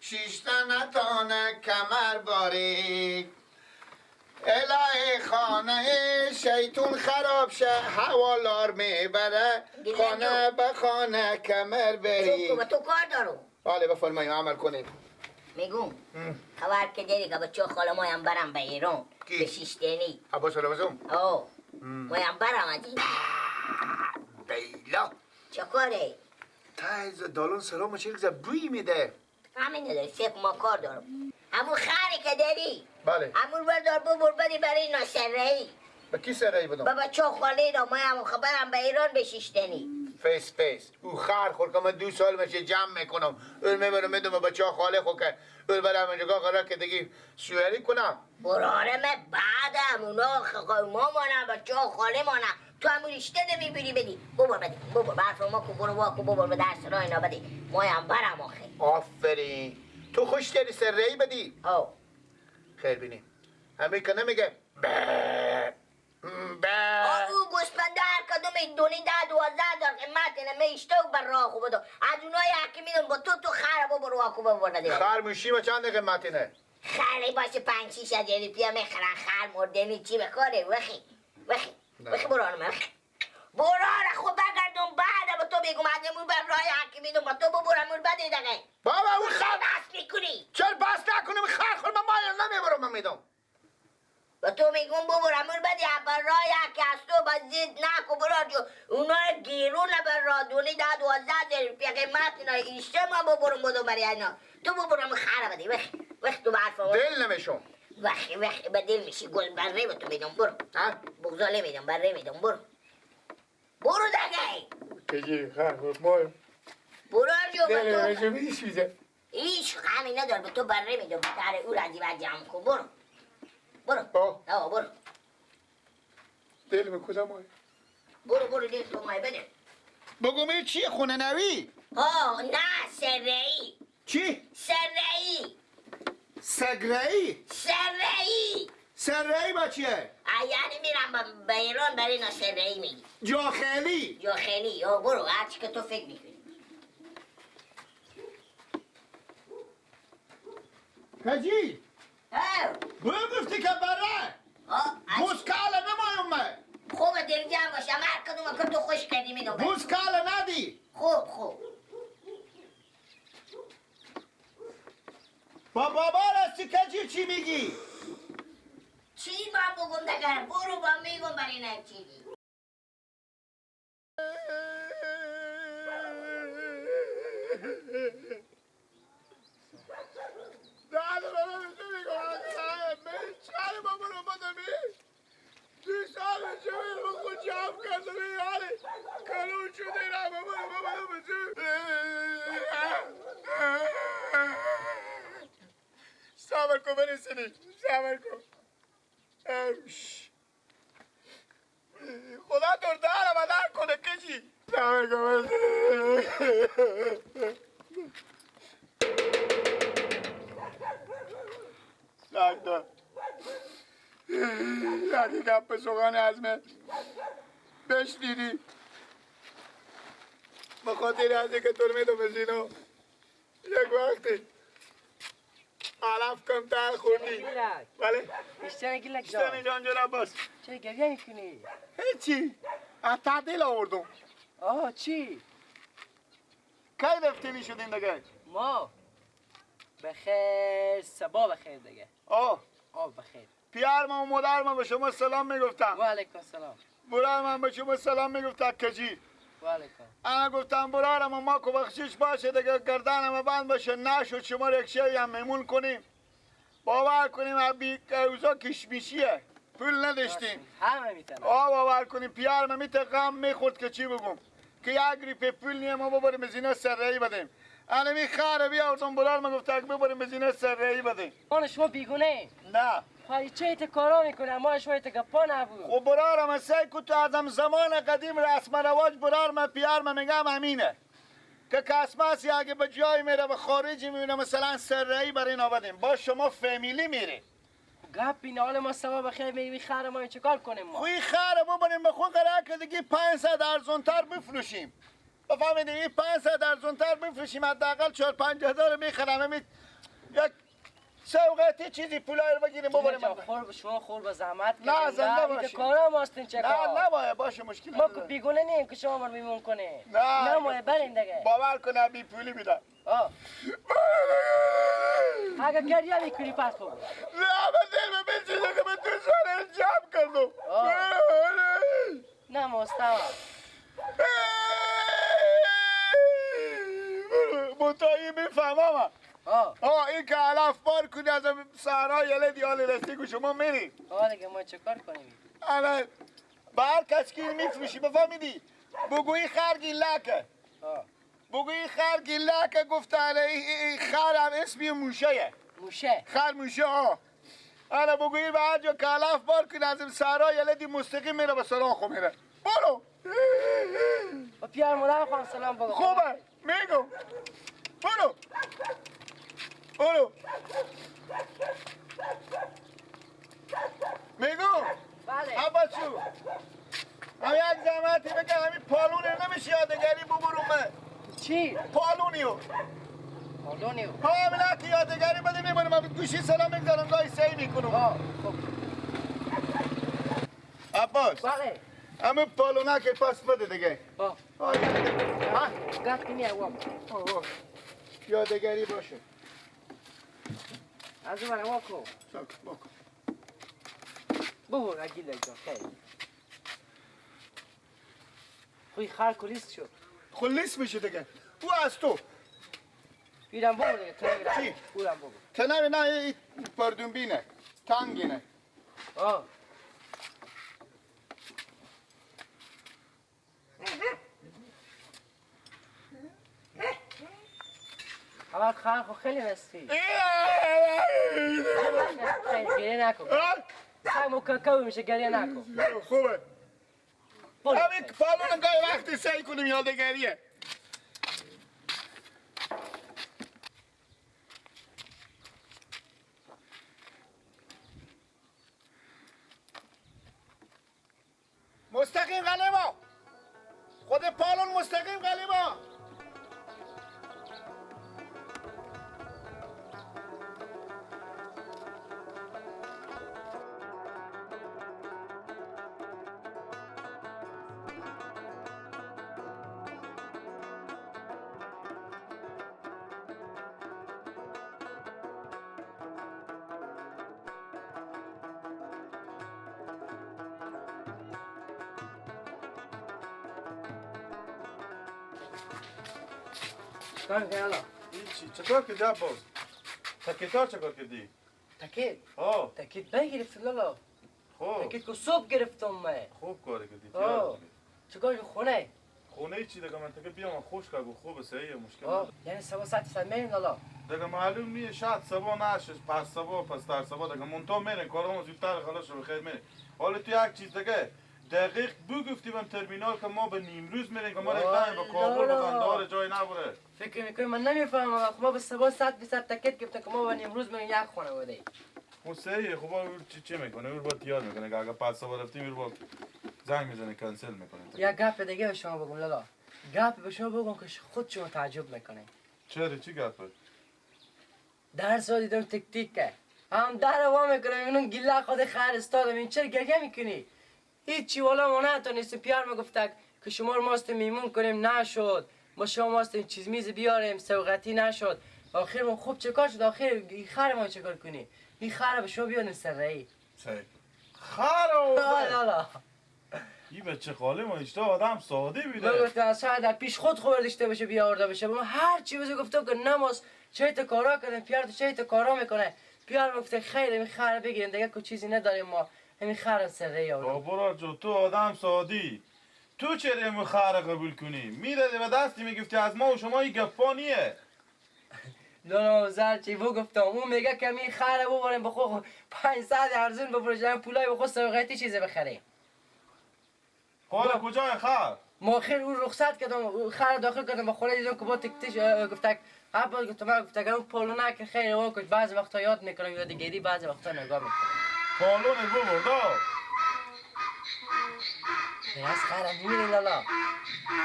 شیشته نتانه کمر باریک. الهی خانه شیطون خراب شه، هوالار میبره خانه به خانه کمر بری. تو کار دارم. بله بفرمایید عمل کنید. میگم خبر که داری که بچه خاله مایم برم به ایران به شیشتنی. عباس رمضان؟ آه مایم برم از این. بیلا چه کاره؟ تایز دالون سلام چه یک بوی میده. همین نداری سیف ما کار دارم. همون خری که داری. بله. همون بردار ببر بدی برای ناسره‌ای. به کی سره‌ای بدم؟ بابا چه خاله را ما هم خبرم به ایران به شیشتنی. فیس فیس او خر خور که من 2 سال میشه جمع میکنم. اون میبرم میدم به بچه خاله خو که اون برم اینجا قرار که دیگه سواری کنم. براره من بعدم اونا ما مانم بچه خاله مانم. تو همون رشته نمیبینی بدی. ببر بدی. ببر برف ما کو برو واکو ببر به درس راه اینا بدی. ما هم برم آخه. آفرین. تو خوش داری سره‌ای بدی؟ آه. خیر بینیم. امریکا نمیگه به به. او گوسفنده هر کدوم دونی 10 12 هزار قیمت اینه میشته و بر راه خوب دو. از اونای یکی میدم با تو تو خر ببر واکو ببر بدی. خر میشی و چند قیمت اینه؟ خری باشه 5 6 هزار روپیه میخرن. خر مردنی چی بخوره؟ وخی وخی وخی برو وخی برو خب بگردم بعد با تو میگم از امون بر راه یکی میدم با تو ببر امون بده دیگه. بابا اون خر بس میکنی. چرا بس نکنیم؟ خر خور من مال نمیبرم من میدم. با تو میگم ببر امون بده بر راه یکی از تو با زید نکو برو جو اونا گیرون بر راه دونی 10 12 هزار روپیه قیمت اینا ایشته ما ببرم بدم برای اینا. تو ببر امون خر بده. وخی وخی تو برفا دل نمیشم. وخی وخی به دل میشی گل بره به تو میدم برو. بغزاله میدم بره میدم برو. برو دیگه. کجی خر مال برو جو به تو میسوزه. هیچ غمی نداره به تو بره میدم تره او را دیوار جمع کن برو. برو. آه برو. دل به کجا مای؟ برو برو دل تو مای بده. بگو می چی خونه نوی؟ آه نه سره‌ای. چی؟ سره‌ای. سگره‌ای؟ سره‌ای. سره‌ای با چیه؟ یعنی میرم به ایران برای اینا سره‌ای میگی. جاخیلی؟ جاخیلی. آه برو هرچی که تو فکر میکنی. حاجی گفتی که بره بوسکاله نمایم من. خوب دل جمع باشم هر کدوم که تو خوش کردی میدم. بوسکاله ندی. خوب خوب با بابا راستی کجی چی میگی؟ چی من بگم دگر برو با میگم برای نه چیزی. صبر کن برسینی صبر کن. خدا تو در بدر کنه کشی. صبر کن سکتا یکی گپ سخن از من بشنیدی به خاطر از اینکه تو رو میدم زینو یک وقتی علف کمتر خوردی. بله اشتنه گیلک جان. اشتنه جان جان عباس چه گریه میکنی؟ هیچی از تعدیل آوردم. آه چی؟ کی رفتی شدین دیگه؟ ما بخیر صبا بخیر دیگه. آه آه بخیر. پیار من و مادر من به شما سلام میگفتم. و علیکم سلام. برای من به شما سلام میگفتم کجی. و علیکم. انا گفتم برارم ما که بخشش باشه دیگه گردنم بند باشه نشد شما رو یک شوی هم میمون کنیم. باور کنیم اوزا کشمیشیه پول نداشتیم. همه میتونم. آه باور کنیم پیار من میته غم میخورد که چی بگم که یک ریپه پول نیه ما ببریم از اینا سره‌ای بدیم. انا می خره بیاوردم برار من گفت اگه ببریم از اینا سره‌ای بدیم. آن شما بیگونه؟ نه. خواهی چه ایت کارا میکنه ما شما ایت گپا نبود. خب برارم سعی کو تو ازم زمان قدیم رسم رواج برار من پیار من میگم امینه که کسماسی اگه به جای میره به خارجی میبینه مثلا سره‌ای برای اینا بدیم با شما فامیلی میره. گپ این حال ما سبا بخیر میگی خر ما چیکار کنیم ما؟ خوی خر ببریم به خود قرار که دیگه 500 ارزونتر بفروشیم. بفهمیدیم این 500 ارزونتر بفروشیم حداقل 4 5 هزار میخرم. یک سوغاتی چیزی پولای رو بگیریم ببریم. خور شما خور به زحمت نه زنده باشی. کارا ماستین چه کار؟ نه نه باشه مشکل ما که بیگونه نیم که شما ما میمون کنه. نه نه ما برین دیگه. باور کن بی پولی میدم. آه. اگه گریه میکنی پس بگو. نه من دل به چیزی که من تو سر جمع کردم. نه مستوى. متایی میفهمم. آه این که علف بار کنی از سهرا یله دیال رسی که شما میری. آه دیگه ما چه کار کنیم؟ الان به هر کس که میفروشی بفهمیدی بگویی خر گیلکه. بگویی خر گیلکه گفته این خر هم اسمی موشه. موشه؟ خر موشه آه. الان بگویی به هر جا که علف بار کنی از سهرا یله دی مستقیم میره به سراخ میره. برو. با پیار مادر خواهم سلام بگو. خوبه میگم. برو. برو. میگو. بله. عباسو. هم یک زحمتی بگم همین پالونه نمیشه یادگاری ببرم من. چی؟ پالونیو. پالونیو. ها همین که یادگاری بده میبرم من گوشی سلام میگذارم گاهی سعی میکنم. آه خب. عباس. بله. همین پالونه که پس بده دیگه. آه. ها؟ گفت کنی اوام. آه. یادگاری باشه. از اون واکو. واکو. بابا اگه دیگه خیلی. خوی خر کلیس شد. خلیس میشه دیگه. او از تو. بیرم بابا دیگه تنه. چی؟ اورم بابا. تنه نه این پردون بینه. تنگینه. آه. اول خر خو خیلی مستی. خیلی گریه نکن. سعی مکاکاو میشه گریه نکن. خوبه. همین پالون گاهی وقتی سعی کنیم یادگاریه. مستقیم غلیبا. خود پالون مستقیم غلیبا. چیکار میکنی الان؟ هیچی. چطور کردی عباس؟ تکیتار چکار کردی؟ تکیت؟ آه تکیت بگرفت لالا. خوب تکیت که صبح گرفتم من. خوب کاری کردی. چیکار خونه؟ خونه چی دیگه من تکه بیام خوش کگو خوب صحیح مشکل نداره. یعنی سبا ساعت سه میریم لالا. دیگه معلوم نیه شاید سبا نشه پس سبا پس تر سبا دیگه مونتا میره کارمون زودتر خلاص شه بخیر میره. حالا تو یک چیز دیگه دقیق بگفتی بهم ترمینال که ما به نیمروز میریم که ما یک دم به کابل به قندهار جای نبره. فکر میکنی من نمیفهمم. ما به سبا 100% تکت گرفتم که ما به نیمروز میریم یک خانواده. خب صحیح. خب چی میکنه؟ اون با تیار میکنه که اگه پس سبا رفتیم اون با زنگ میزنه کنسل میکنه. یک گپ دیگه به شما بگم لالا. گپ به شما بگم که خود شما تعجب میکنه. چرا چی گپه؟ درس دیدم تک تیکه. هم در وا میکنم اینو گله خود خر استادم این چرا گریه میکنی؟ هیچی والا ما نتونستیم. پیار میگفتک که شما رو ماست میمون کنیم نشد. ما شما ماست چیز میز بیاریم سوغاتی نشد. آخر ما خوب چه کار شد؟ آخر این خر ما چه کار کنی؟ این خر به شما بیاریم سرایی. سر خر لا این بچه خاله ما اشتا آدم ساده بیده. من گفتم شاید در پیش خود خوردشته باشه بیاورده باشه. ما هر چی بزرگ گفتم که نماز چه تا کارا کردم پیار چه تا کارا میکنه. پیار گفته خیر این خر بگیریم دیگه که چیزی نداریم ما. همین خر سره آورد. برار جو تو آدم سادی. تو چرا این خر قبول کنی؟ میدادی به دستی میگفتی از ما و شما این گپا نیه. نه زر چی بو گفتم اون میگه که این خر ببریم به خود 500 ارزون بفروشیم پولای به خود سوغاتی چیزی بخریم. حالا کجای خر؟ ما خیر اون رخصت کردم خر داخل کردم به خونه دیدم که با تکتش گفتک عباس گفتم من گفتم اون پولونه که خیر وا کن بعضی وقتا یاد میکنم یادگیری بعضی وقتا نگاه میکنم. پالون ببرد. از خرم میمیرین لالا.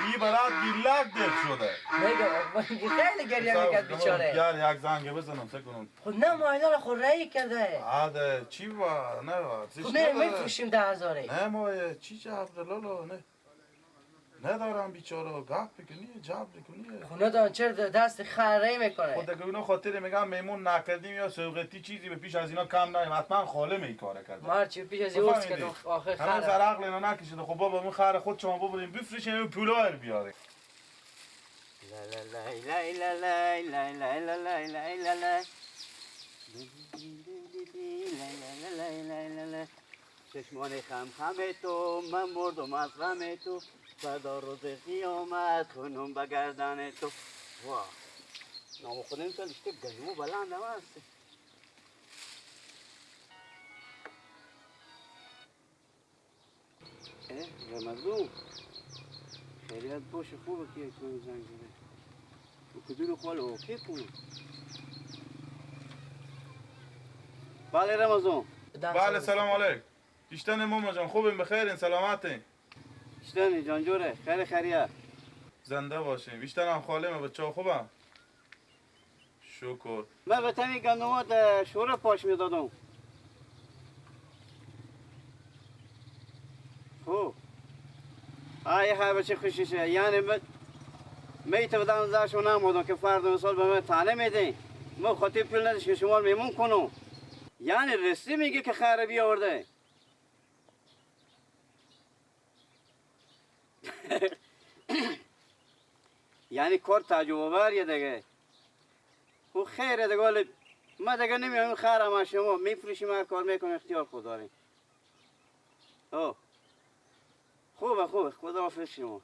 ای برات گیلک دل شده. میگم خیلی گریه میکرد بیچاره. یار یک زنگ بزنم سه کنم. خود نه ما اینا رو خود رأی کرده. آده چی با نه خب نه میفروشیم 10,000. نه ما چی جبر لالا نه. ندارم بیچاره گپ کنی جبر کنی. خب ندارم چرا دست خر رأی میکنه. خود دیگه اونو خاطر میگم میمون نکردیم یا سوقتی چیزی به پیش از اینا کم نیم حتما خاله می کار کرده. ما چی پیش از این کردم آخر خر. هنوز عقل اینا نکشیده. خب بابا اون خر خود شما ببریم بفروشیم پولا بیاره. لا لا لا لا لا لا لا لا لا لا لا لا لا لا چشمان خم خم تو من مردم از غم تو فردا روز قیامت خونم به گردن تو. واه نام خودم تو لیشته گلو بلند هم هست. رمضان خیریت باشه خوبه که یک من زنگ زده و کدون خال اوکی کنم. بله رمضان. بله سلام علیک. ایشتن ماما جان خوبیم بخیرین سلامتین. ایشتن جان جوره خیر خیریت. زنده باشیم. ایشتن هم خاله بچه ها خوبم؟ شکر. من به تمی گندمات شوره پاش میدادم. خوب. آی هر بچه خوشیشه یعنی میت بدم زرشو نمودم که فردا مثال به من تانه میدین. من خاطر پول نداشت که شما رو میمون کنم. یعنی رسی میگه که خره بیاورده. یعنی کار تعجب آوریه دیگه. او خیره دیگه ولی ما دیگه نمیایم خره ما شما میفروشیم هر کار میکنیم اختیار خود داریم. او خوبه خوبه خدا حافظ شما.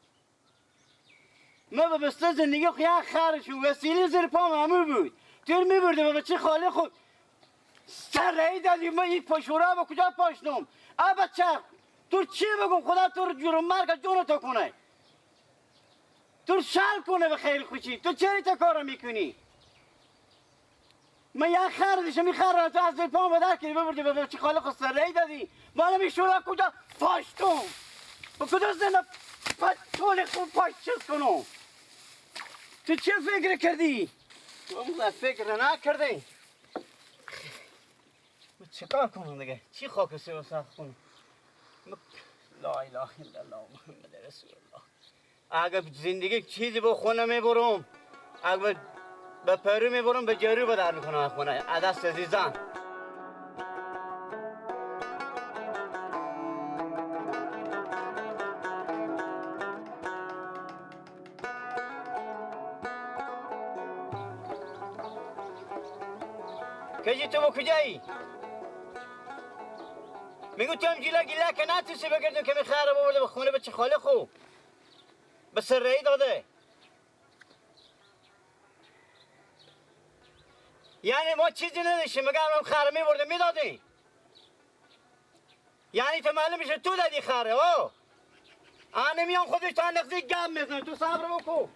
ما به بسته زندگی خو یک خرشون وسیله زیر پام همه بود. تیر میبردیم به چه خاله خود سر دادی من این پشورا به کجا پاشنم؟ ا بچه تو چی بگم خدا تو رو جرم مرگ جون تو کنه. تو شل کنه به خیر خوشی. تو چرا تا کارو میکنی؟ من یک خر دیشم این خر تو از زیر پام در کردی ببردی به چه خاله خود سر دادی. من این شورا کجا پاشتم؟ به کجا زنه پا خوب پاش چیز کنم؟ تو چه فکر کردی؟ تو اون فکر نکردی؟ من چیکار کنم دیگه؟ چی خاک سر سخت کنم؟ لا اله الا الله محمد رسول الله. اگه زندگی چیزی با خونه میبرم، اگه به پرو میبرم به جرو بدر میکنم خونه از دست عزیزان. کجی تو با کجایی؟ میگو تو هم گیلا گیلا که نتوسی بگردم که میخواه رو ببرده به خونه بچه خاله خو به سرهی داده. یعنی ما چیزی نداشتیم مگر هم خره میبرده میدادیم. یعنی تو معلوم میشه تو دادی خره. او آنه میام خودش تا نقضی گم میزنه تو صبر بکن.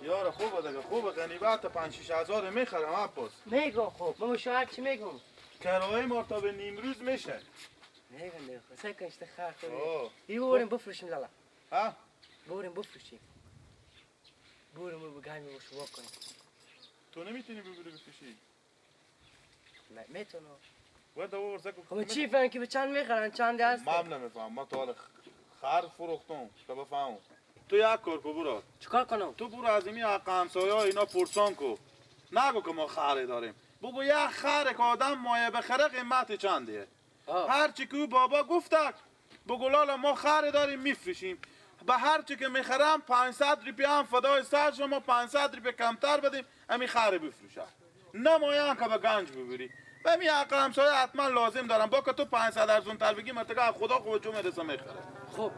یار خوبه دیگه خوبه غنیمت 5-6 هزار میخرم عباس. میگم خوب من شوهر چی میگم؟ کرایه ما تا به نیمروز میشه. میگم دیگه سعی کن اشته خر خوبه. ای ببریم بفروشیم لالا. ها؟ ببریم بفروشیم. ببریم بگیم باش وا کنیم. تو نمیتونی ببری بفروشی؟ نه میتونم. باید ببر سکو. خب چی فهم که به چند میخرن چند هست؟ من نمیفهم من تا حالا خر فروختم تا بفهمم. تو یک کار کو برو. چیکار کنم؟ تو برو از این حق همسایه اینا پرسان کو. نگو که ما خره داریم. بگو یک خره که آدم مایه بخره قیمت چنده. هر چی که بابا گفتک بگو لالا ما خره داریم میفروشیم. به هر چی که میخرم 500 روپیه هم فدای سر شما 500 روپیه کمتر بدیم همین خره بفروشم. نه مایه که به گنج ببری. به می حق همسایه حتما لازم دارم. با که تو 500 ارزون تر بگی مرتکه خدا خوب جو میرسه میخره. خب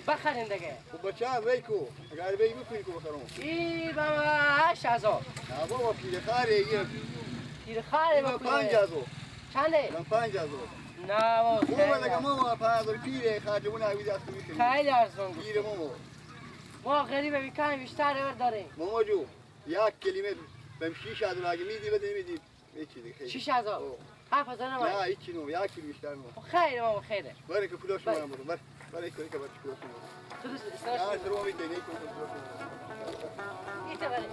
بخرین دیگه. خب بچه وی کو اگر بی بکنی کو بخرم. ای بابا 8000. نه بابا پیر خره یه. پیر خره با 5000. چنده؟ من 5000. نه بابا. خوبه دیگه ماما 5000 پیره خرجمون عویز از تو میخری. خیلی ارزون. پیر ماما. ما غریبه میکنیم بیشتر داریم. ماما جو یک کلمه بهم 6000 اگه میدی بده نمیدی هیچ دیگه خیلی. 6000. 7000 نه. نه هیچ نو یک کیلو بیشتر نو. خیر ماما خیره. بره که پولاش منم برو. بره بره که بره پولاش منم. تو دوست نه تو رو میدی نه که پولاش. ایت بره.